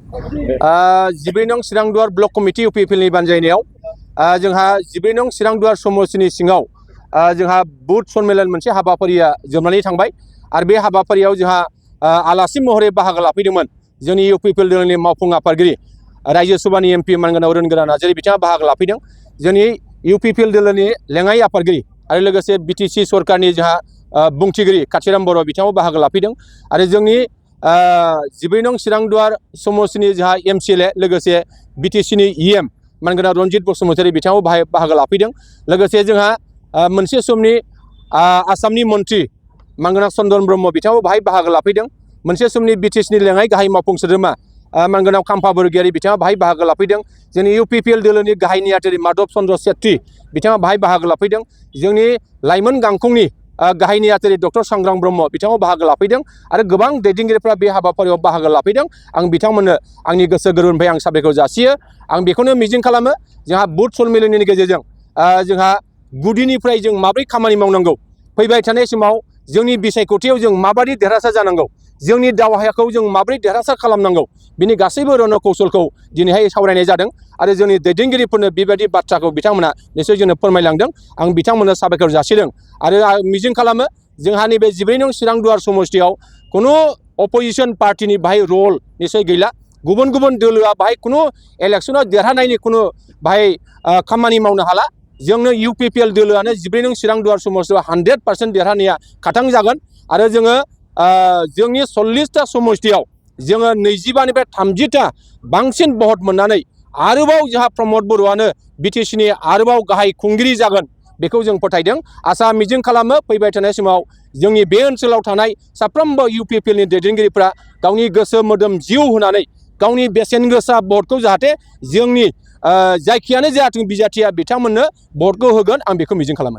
14 नं चिरांदुवार block committee UPPLनि बानजायनायाव जोंहा 14 नं चिरांदुवार समस्तिनि सिङाव जोंहा बुथ सन्मेलन मोनसे हाबाफारिया जोबनानै थांबाय आरो बे हाबाफारियाव जोंहा आलासि महरै बाहागो लाफैदोंमोन जोंनि UPPL दोलोनि मावफुं आफादगिरि रायजो सभानि MP मानगोनां रोनगोरा नार्जारी बिथाङा बाहागो लाफैदों। जोंनि UPPL दोलोनि लेङाइ आफादगिरि आरो लोगोसे BTC सरकारनि जोंहा बुंथिगिरि काथिराम बर' बिथाङाबो बाहागो लाफैदों आरो जोंनि 14 नं चिरांदुवार समस्तिनि जोंहा MCLA लोगोसे BTCनि EM मानगोनां रनजित बसुमतारी बिथाङाबो बाहागो लाफैदों। लोगोसे जोंहा मोनसे समनि आसामनि मन्त्रि मानगोनां चन्दन ब्रह्म बिथाङाबो बाहागो लाफैदों। मोनसे समनि BTCनि लेङाइ गाहाय मावफुं सोद्रोमा मानगोनां खाम्फा बरगयारी बिथाङा बाहागो लाफैदों। जोंनि UPPL दोलोनि गाहाय नेहाथारि माधव चन्द्र सेत्री बिथाङा बाहागो लाफैदों। जोंनि लाइमोन गांखंनि गाहाय नेहाथारि डक्टर सांग्रां ब्रह्म बिथाङा बाहागो लाफैदों आरो गोबां दैदेनगिरिफ्रा बे हाबाफारियाव बाहागो लाफैदों। आं बिथांमोननो आंनि गोसो गोरबोनिफ्राय आं साबायखर जासियो। आं बेखौनो मिजिं खालामो जोंहा बुथ सन्मेलननि गेजेरजों जोंहा गुदिनिफ्राय जों माबोरै खामानि मावनांगौ, फैबाय थानाय समाव जोंनि बिसायख'थियाव जों माबायदि देरहासार जानांगौ, जोंनि दावहाखौ जों माबोरै देरहासार खालामनांगौ, बिनि गासैबो रन कौशलखौ दिनैहाय सावरायनाय जादों आरो जोंनि दैदेनगिरिफोरनो बेबायदि बाथ्राखौ बिथांमोना निसय जोंनो फोरमायलांदों। आं बिथांमोननो साबायखर जासिदों आरो आं मिजिं खालामो जोंहा नैबे 14 नं चिरांदुवार समस्तियाव खुनु अपोजिशन पार्टिनि बाहाय रल निसय गैला। गुबुन गुबुन दोलोआ बाहाय खुनु इलेक्शनाव देरहानायनि खुनु बाहाय खामानि मावनो हाला। जोंनो UPPL दोलोआनो 14 नं चिरांदुवार समस्तियाव 100% देरहानाया खाथां जागोन आरो जोङो जोंनि 40टा समस्तियाव जोङो 25 निफ्राय 30टा बांसिन भट मोननानै आरोबाव जोंहा प्रमद बर'आनो BTCनि आरोबाव गाहाय खुंगिरि जागोन बेखौ जों फोथायदों। आसा मिजिं खालामो फैबाय थानाय समाव जोंनि बे ओनसोलाव थानाय साफ्रोमबो UPPLनि दैदेनगिरिफ्रा गावनि गोसो मोदोम जिउ होनानै गावनि बेसेन गोसा भटखौ जाहाथे जोंनि जायखियानो जायाथों बिजाथिया बिथांमोननो भटखौ होगोन आं बेखौ मिजिं खालामो।